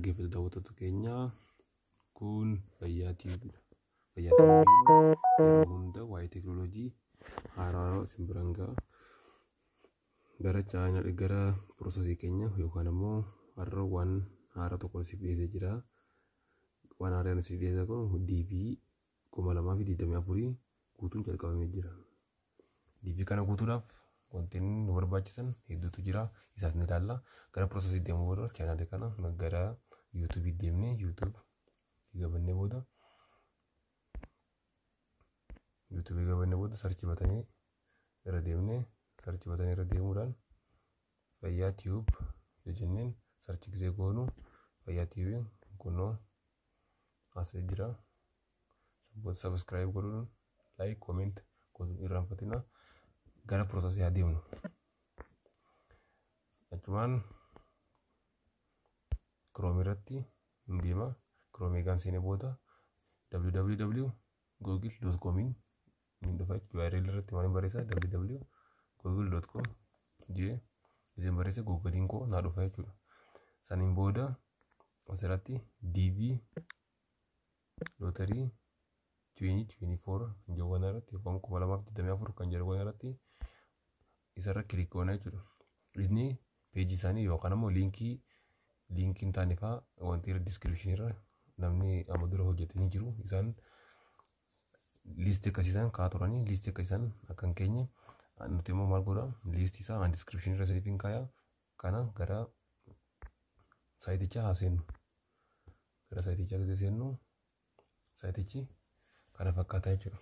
Dhaggeeffattoota, daawwattoota keenya, kun Fayyaa TVdha. Fayyaa TV'n yeroo hunda waa'ee teekinooloojii haaraa haaraa isin biraan ga'a. Gara chaayinaa, gara processii keenya yookaan immoo har'a waan haaraa tokko siif dhiyeessee jira. Waan haaraan siif dhiyeesse kun DV 2024 guutuun jalqabamee jira. DV kana guutuudhaaf wanti nu barbaachisan hedduutu jira. Isaas ni ilaalla. Gara processii deemuu booda, chaanaalii kana gara YouTubeii deemnee, YouTube gabannee booda, YouTubeii gabannee booda, search buttonii irra deemnee, search buttonii irra deemuudhaan Fayyaa Tube yoo jenneen, search gisee goonu, Fayyaa Tube kunoo as jira. Subscribe godhuun, like, comment godhuun irraanfatina. Gara processii haa deemnu. Achumaan Chrome irratti hin deema. Chrome eegaan seenee booda www.google.com ni dhufa. URL irratti maal barreessa? www.google.com jee isin barreessa, Googleiin koo naa dhufa jechuudha. Saniin booda asirratti DV Lottery 2024 kan jedhu kana irratti yookaan 2024 kan jedhu kana irratti isarra click goona jechuudha. Inni peejii isaanii yookaan immoo linkii hin taane fa'aa wanti irra descriptionii irra namni amma dura hojjetanii jiru, isaan listii akkasiisan kaa'aa turanii, listii akkasiisan akka hin keenye, nuti immoo maal godha? Listii isaa an descriptionii irra isiniif hin kaayaa. Kana gara siteichaa haa seennu. Gara siteichaa gisee seennu, siteichi kana fakkaataa jechuudha.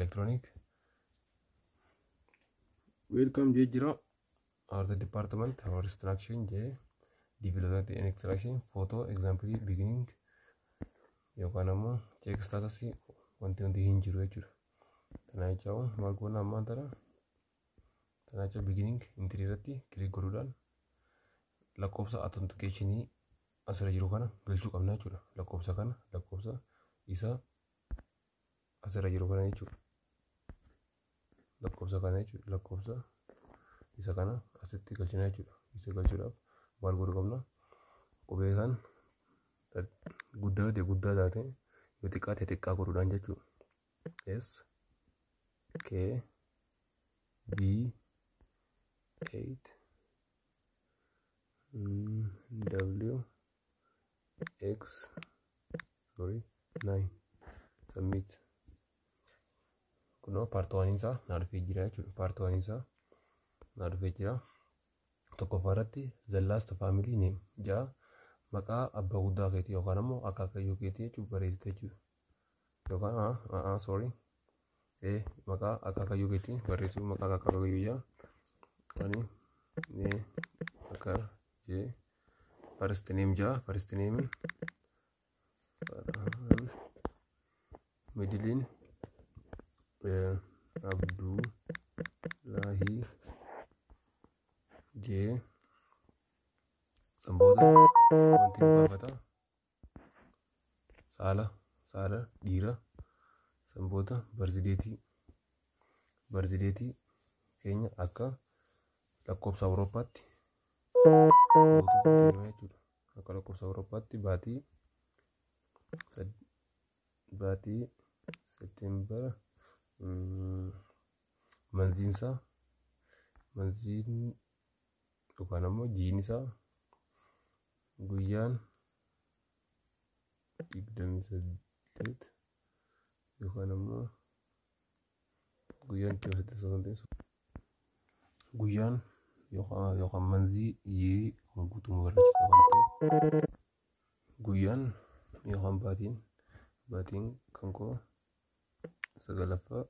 Electronic welcome jee jira. Our the department, our instruction jee, development and extraction, photo example, beginning yookaan ammoo check status, wanti hundi hin jiru jechuudha. Kana jecha maal goona ammaan tana? Kana jecha beginning entry irratti click godhuudhaan lakkoofsa authenticationii asirra jiru kana galchuu qabna jechuudha. Lakkoofsa kana, lakkoofsa isa asirra jiru kana jechuudha. Lakkoofsa kana jechuudha. Lakkoofsa isa kana asitti galchina jechuudha. Isa galchuudhaaf maal godhuu qabna? Qubee kan guddaa ta'e guddaa taate, yoo xiqqaa ta'e xiqqaa godhuudhaan jechuudha. S K B 8 W X, sorry, 9, submit. Kunoo part oneiin isaa naa dhufee jira jechuudha. Part oneiin isaa naa dhufee jira. Tokkoffaa irratti the last family name ja'a, maqaa abbaa guddaa keetii yookaan ammoo akaakayyuu keetii jechuudha barreessite jechuudha. Yookaan, sorry, maqaa akaakayyuu keetii barreessuu, maqaa akaakayyuu jaa, ani akka jee, first name jaa, first name Farhan, middle Abdullahi jee. San booda wanti nu gaafata saala dhiira. San booda birth dateii keenya akka lakkoofsa Awurooppaatti guutuuf deema jechuudha. Akka lakkoofsa Awurooppaatti baatii September, monthiin isaa, monthiin yookaan ammoo jiin isaa, guyyaan 28 yookaan ammoo guyyaan 28 osoo hin ta'in, guyyaan yookaan monthii yearii kun guutuu barbaachisa waan ta'eef, guyyaan yookaan baatiin kan koo sagalaffaa,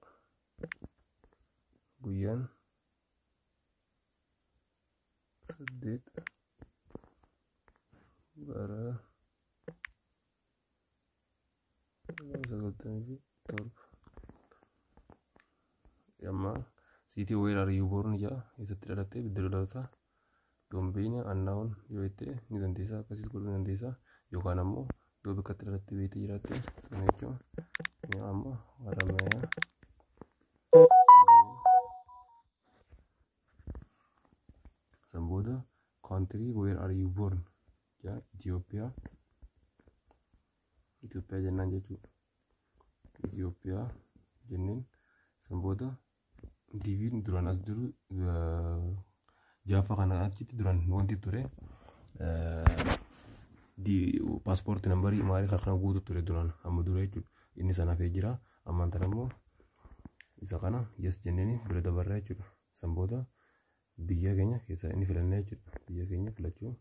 guyyaan 8, bara 97. Amma city where are you born jaa, eessatti dhalattee, bidda dhaloota yoon beekne, unknown yoo jette ni dandeessa, akkasis godhuu ni dandeessa, yookaan ammoo yoo bakka itti dhalattee beektee jiraatte sana jechuun. Amma Haramayaa. San booda country where are you born jaa, Itoophiyaa. Itoophiyaa jennaan jechuudha. Itoophiyaa jenneen san booda DV'n duraan as jiru jaafa kana achitti duraan wanti ture paaspoortii nambarii maalii kana guutu ture duraan amma dura jechuudha. Inni sana hafee jira. Ammaan tana immoo isa kana yes jenneeni bira dabarra jechuudha. San booda biyya keenya keessaa inni filannaa jechuudha. Biyya keenya filachuu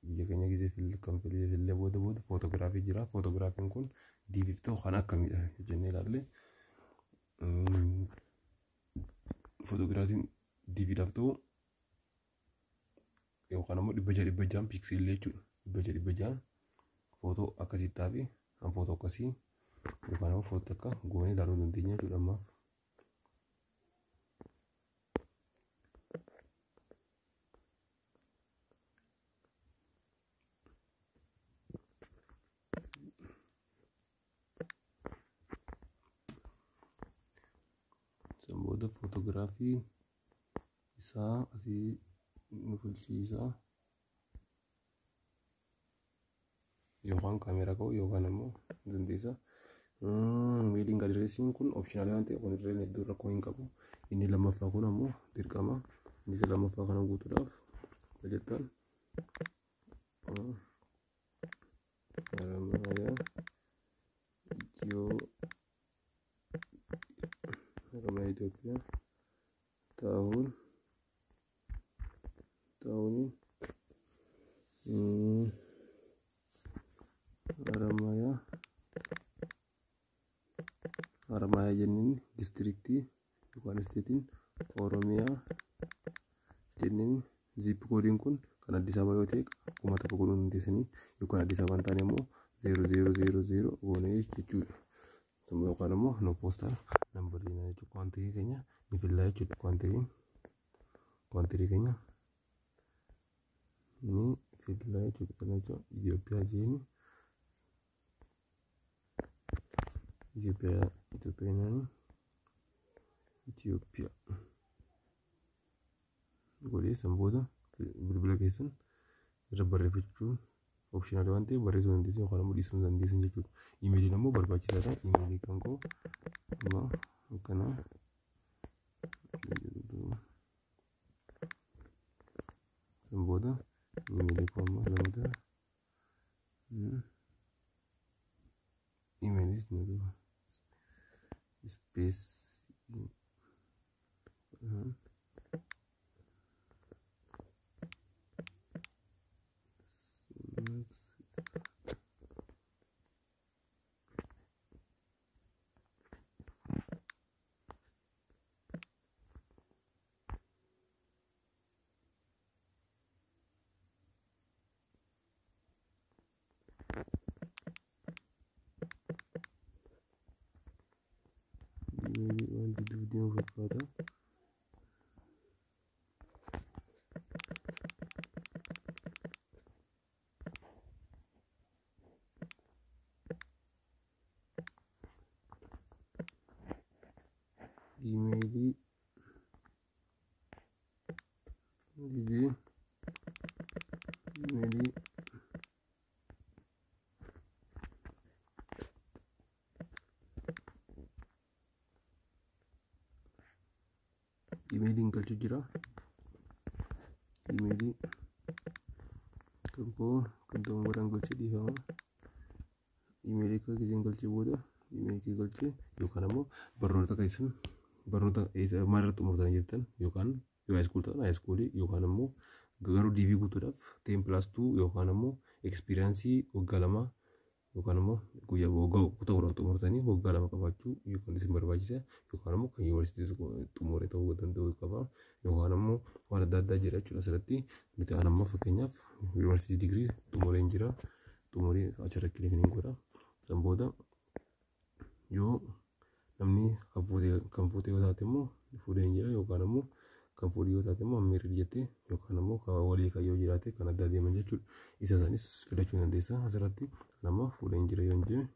biyya keenya gisee kan fillee booda footogiraafii jira. Footogiraafiin kun DV'f ta'u kan akkamiidha jennee ilaalle. Footogiraafiin DV'dhaaf ta'u yookaan immoo 600 600 piikseelii jechuudha. 600 600 footoo akkasii taafi kan footoo akkasii yookaan immoo footoo akka goonee ilaaluu dandeenya jechuudha ammaaf. San booda footogiraafii isaa asii nu filchiisa. Yookaan kaameeraa ka'u yookaan immoo dandeessa. Mailing addressiin kun optional waan ta'eef kun irreen hedduu rakkoo hin qabu. Inni lammaffaa kun ammoo dirqama. Inni isa lammaffaa kana guutuudhaaf jettan Haramayaa Itiyoo Haramayaa Itoophiyaa ta'uun ta'uun Haramayaa Haramayaa jenneen districtii yookaan stateiin Oromiyaa jenneen zip codeiin kun kan Addis Ababa yoo ta'e 1000 godhuu dandeessanii yookaan Addis Ababa hin taane immoo 0000 goonee jechuudha. Yookaan immoo no postal number jenna jechuudha. Country keenya ni fillaa jechuudha. Country keenya ni fillaa jechuudha. Kana jechuun Itoophiyaa jeeni Itoophiyaa Itoophiyaa jennaani Itoophiyaa godhee san booda bilbila keessan irra barreeffachuu optional waan ta'eef barreessuu dandeessu yookaan immoo dhiisuu dandeessu jechuudha. Imeeliin immoo barbaachisaadha. Imeelii kan koo amma akkana san booda imeelii koo amma lamata imeelis ni dhufa space waan didduuf deemu fakkaata. Imeelii didee imeelii imeeliin galchuu jira. Imeelii kan koo kan dogongoran galchee dhiifama. Imeelii kan giseen galchee booda imeelii galchee yookaan ammoo barnoota keessan barnoota maalirratti xumurtanii jirtan yookaan yoo high school ta'an high schoolii yookaan ammoo garuu DV guutuudhaaf 10+2 yookaan ammoo experience waggaa 2 yookaan immoo guyyaa waggaa kutaa 10 xumurtanii waggaa 2 qabaachuu yookaan isin barbaachisa yookaan immoo kan yuunivarsiitii xumure ta'uu danda'u qaba yookaan immoo waan adda addaa jira jechuudha. Asirratti nuti aan amma fakkeenyaaf yuunivarsiitii digirii xumureen jira, xumuree achirra click niin godha. San booda yoo namni kan fuute yoo taate immoo fuudhee jira yookaan immoo kan fuudhee yoo taate immoo married jettee yookaan immoo kan walii kan yoo jiraate kan adda deeman jechuudha. Isa sanis filachuu dandeessa asirratti. Kan amma fuudheen jira yoo hin jenne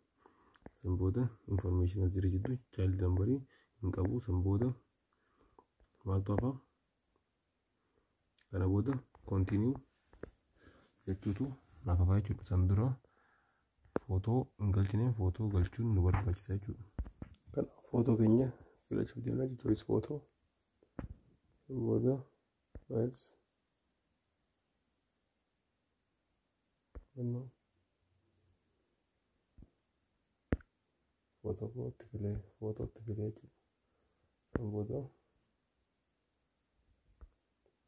san booda information as jira jidduu child numberii hin qabu. San booda maaltu hafa? Kana booda continue jechuutu naaf hafa jechuudha. San dura Footoo hin galchine, footoo galchuun nu barbaachisa jechuudha. Kanaaf footoo keenya filachuuf deemna jechuudha. Footoo booda files footoo kootti filee, footootti filee jechuudha. Kan booda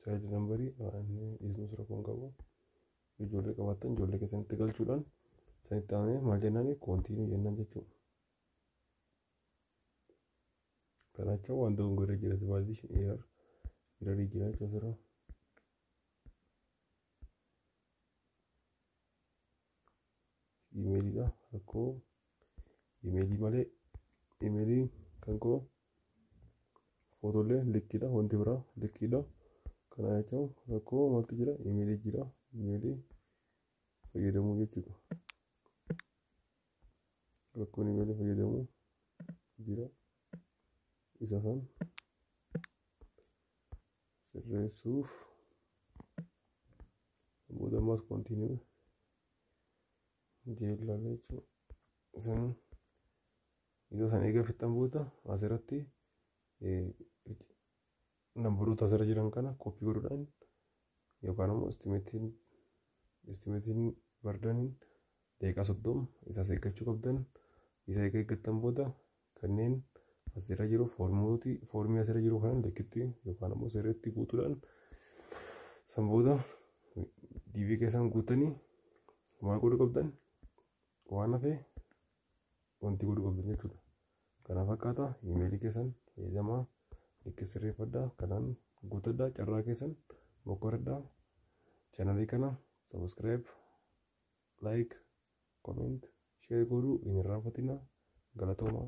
child numberii dhiisnus rakkoon qabu. Ijoollee qabaattan ijoollee keessanitti galchuudhaan sanitti aanee maal jennaan, continue jennaan jechuudha. Kana jechuun waan dogongoree jira, validation error, errorii jira jechuudha asirra. Imeeliidha, rakkoo imeelii malee imeelii kan koo footoolee likkiidha, wanti biraa likkiidha. Kana jechuun rakkoo maaltu jira? Imeelii jira, imeelii fayyadamuu jechuudha. Rakkoon imeelii fayyadamuu jira. Isa san sirreessuuf booda ammas continue jeellaalee jechuudha. Isin isa san eega fixan booda asirratti nambaroota asirra jiran kana copy godhuudhaan yookaan immoo estimateiin bardaniin daqiiqaa 30 isaas eeggachuu qabdan. Isa eega eeggattan booda kanneen asirra jiru foormooti, foormii asirra jiru kana likkitti yookaan immoo sirriitti guutuudhaan san booda DV keessan guutanii maal godhuu qabdan, waan hafe wanti godhuu qabdan jechuudha. Kana fakkaata. Imeelii keessan fayyadamaa, likki sirreeffadhaa, kanaan guutadhaa, carraa keessan mokkoradhaa. Chaanalii kana subscribe, like, comment, share godhuu hin irraanfatinaa. Galatoomaa.